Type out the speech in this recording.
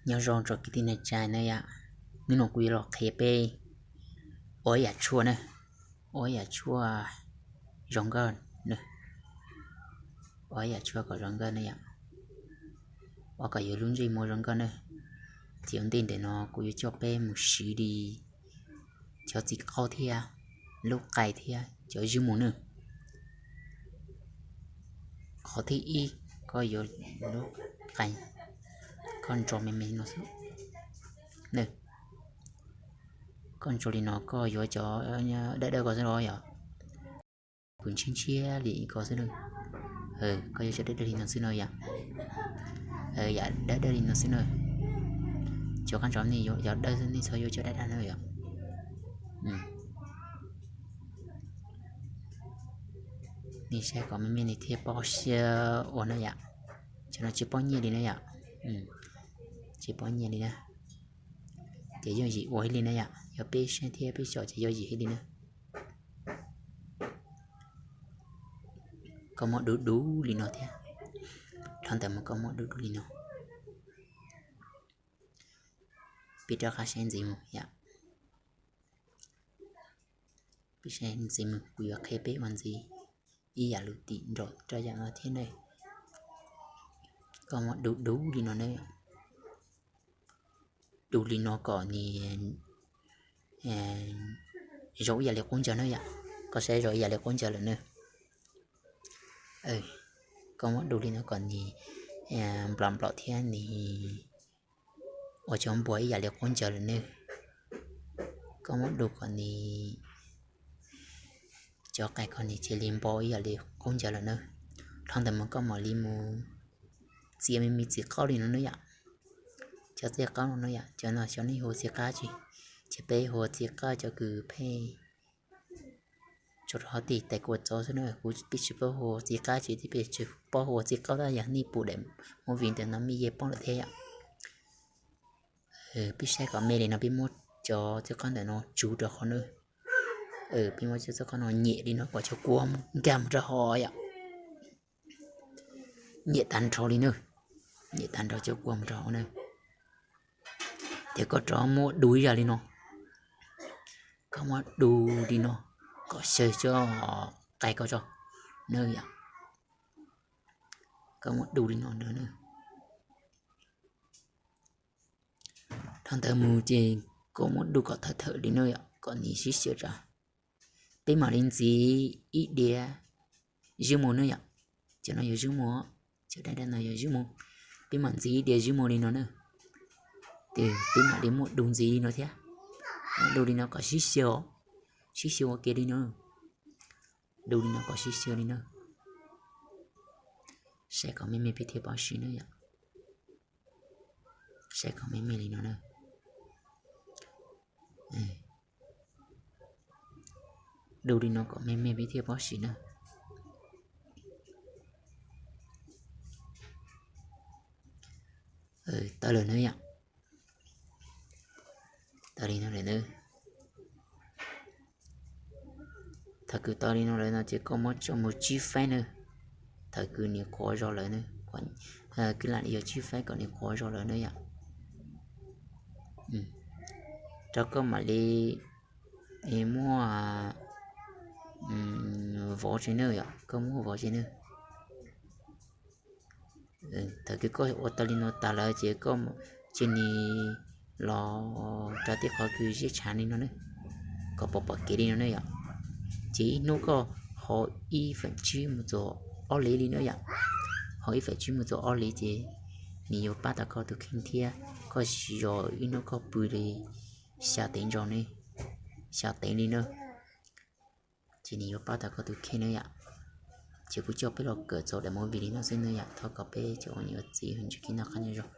Nyob zoo tsoom kwv tij neej tsa na yom, hnub no kuv yuav los qhia peb ua ib yam tshuaj na, ua ib yam tshuaj zoo nkauj na, ua ib yam tshuaj kom zoo nkauj na yom, ua kom yus lub ntsej muag zoo nkauj na. Ces ua ntej ntawm no kuv yuav coj peb mus siv li cov txiv qaub thiab lub qai thiab cov zib mu na. Qhov thib ib, koj yuav lub qai, koj ntso me me no xwb. Koj ntso li no koj yuav cov dawb dawb ko xwb los yom, kuv ntshiab ntshiab li ko xwb na. Koj yuav cov dawb dawb li no xwb no yom, yam dawb dawb li no xwb na. Cov koj ntso nej yuav cov dawb xwb, nej txhob yuav cov dab dab na yom. Nej saib kom me me nej thiaj paub siab ua na yom. Cov no tsis paub nyiaj li na yom, tsis paub nyiaj li na. Ces yooj yim ua li na yom, yog peb saib thiab peb xyaum ces yooj yim li na. Koj muab dub dub li no thiab, dhau ntawd mus koj muab dub dub li no. Peb rov qab saib ntxiv mus yom. Peb saib ntxiv mus, kuv yuav qhia peb ua ntxiv ib yam lus tim nraum rau yam no thiab ne. Koj muab dub dub li no ne, dub li no kom nws zoo ib yam li qub ncaws na yom. Koj saib zoo ib yam li qub ncaws lawm ne. Koj muab dub li no kom nws nplaum nplaum thiab nws ua cov npuas ib yam li qub ncaws lawm ne. Koj muab dub kom nws, cov qai kom nws cia li npo ib yam li qub ncaws lawm na. Dhau ntawd mus koj mam li mus txiav me me txiv qaub li no na yom. Cov txiv qaub no na yom, cov no xyov nej hu txiv qab tsi, ces peb hu txiv qab cov kws pheej tso rau hauv tej tais kua txob xwb na. Kuv peb tsis paub hu txiv qab tsi, peb tsis paub hu txiv qaub tab yog nej pum daim movie ntawm no mej yeej paub lawm thiab yom. Peb saib kom me li no, peb muab cov txiv qaub ntawm no tsuv rau qhov na. Peb muab cov txiv qaub no nyem li no kom cov kua nkag mus rau hauv yom. Nyem tag nrho li na, nyem tag nrho cov kua mus rau hauv na. Ces koj rov muab dub ib yam li no, koj muab dub li no kom xyaw cov qai ko tso na yom. Koj muab dub li no na. Dhau ntawd mus ces koj muab dub kom thawm thawm li na yom, kom nws sib xyaw rau. Peb mam li ntxiv ib diav zib mu na yom. Cov no yog zib mu, cov dab dab no yog zib mu. Peb mam ntxiv ib diav zib mu li no na. Ces peb mam li muab dub ntxiv li no thiab. Muab dub li no kom sib xyaw, sib xyaw ua ke li no. Dub li no kom sib xyaw li na. Saib kom me me peb thiaj paub siv na yom. Saib kom me me li no na. Dub li no kom me me peb thiaj paub siv na. Tawm lawm na yom. Tawm li no lawm na. Thaum kws tau li no lawm no ces koj muab tso mus tsib faib na. Thaum kws nws qhuav zog lawm na, kwv lam li yog tsib faib kom nws qhuav zog lawm na yom. Rau koj mam li muab vov tsev na yom, koj muab vov tsev na. Thaum kws koj ua tau li no tas lawm ces koj cia nws los rau tej qhov kws ziab tshav li no na, kom pom pom kev li no na yom. Ces ib hnub koj haus ib feem tsib mus txog ob lev li na yom. Haus ib feem tsib mus txog ob lev ces nws yuav pab tau koj tus kheej thiab koj siv zog ib hnub koj pw li xya teev ntso ne, xya teev li na. Ces nws yuav pab tau koj tus kheej na yom. Ces kuv coj peb los kawm txog daim movie li no xwb na yom, thov kom peb cov ua niam ua txiv ua ntsuj kev noj qab nyob zoo.